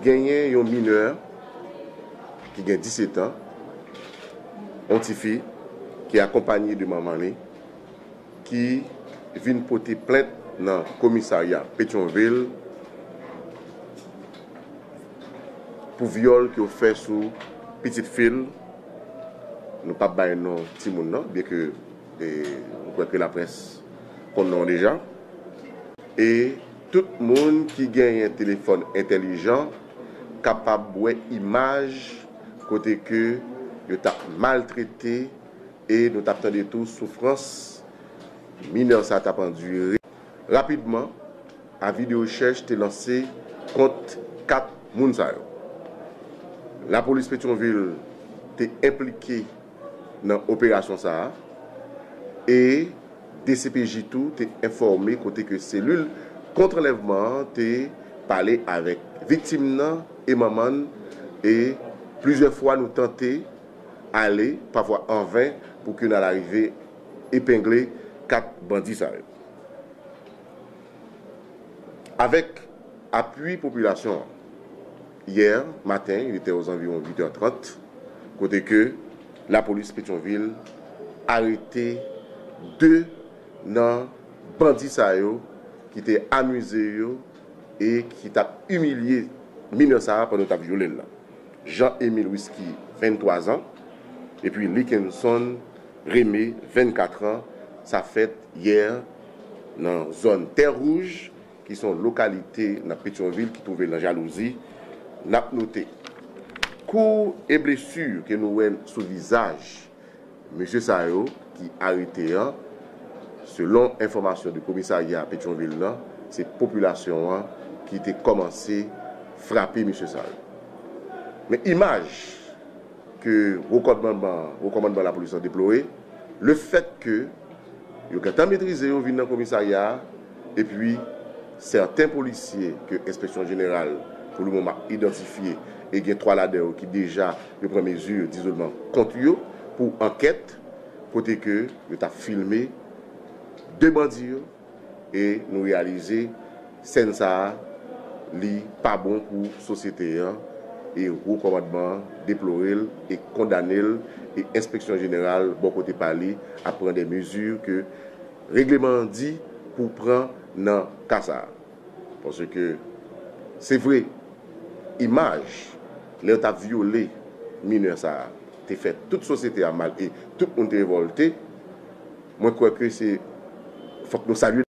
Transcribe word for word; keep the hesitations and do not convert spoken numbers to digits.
Genyen yon minè ki gen disèt an, yon tifi ki akonpaye de manman li, ki vin pote plent nan komisarya Petyonvil pou vyòl ke yo fè sou pitit fi l. Nou p ap bay non timoun nan, byen ke, e, nou kwè ke laprès konn non an deja. E tout moun ki genyen telefòn entèlijan kapab wè imaj kote ke yo t ap maltrete e nou t ap tande tou soufrans minè sa t ap andire. Rapidman, avi de rechèch te lanse kont kat moun sa yo. Lapolis Petyonvil te enplike nan operasyon sa a e D C P J tou te enfòme kote ke selil kont anlèvman an te pale avèk viktim nan e manman l e plizyè fwa nou tante ale, pafwa anven, pou ke n al arive epengle kat bandi sa yo. Avèk apui popilasyon an, yè maten, il était aux environs huit heures trente, kote ke lapolis Petyonvil arete de nan bandi sa yo ki te amize yo e ki t ap imilye minè sa a pandan yo t ap vyole l la. Jean Emile Whisky, venntwa zan, epi Likenson Remé, vennkat an, sa fèt yè nan zòn Tè Wouj, ki se yon lokalite nan Petyonvil ki twouve l nan Jalouzi. N ap note, kou e blesi ke nou wè sou vizaj mesye sa yo ki arete an, selon enfòmasyon de komisarya Petyonvil lan, se popilasyon an ki te kòmanse frape mesye sa yo. Men imaj ke wo kòmandman, wo kòmandman lapolis lan deplore, lefèt ke yo gentan metrize yo vin nan komisarya a, epi sèten polisye ke Enspeksyon Jeneral pou le moman idantifye e gen twa ladan yo ki deja yo pran mezi dizolman kont yo pou ankèt, kote ke yo t ap filme de bandi yo, e nou reyalize sèn sa a, li pa bon pou sosyete an, e wo kòmandman an deplore l e kondane l, e Enspeksyon Jeneral, bò kote pa li, ap pran de mezi ke regleman an di pou pran nan ka sa a. Paske se vre, imaj lè yo t ap vyole minè sa a te fè tout sosyete a mal e tout moun te revòlte. Mwen kwè ke se, fòk nou salye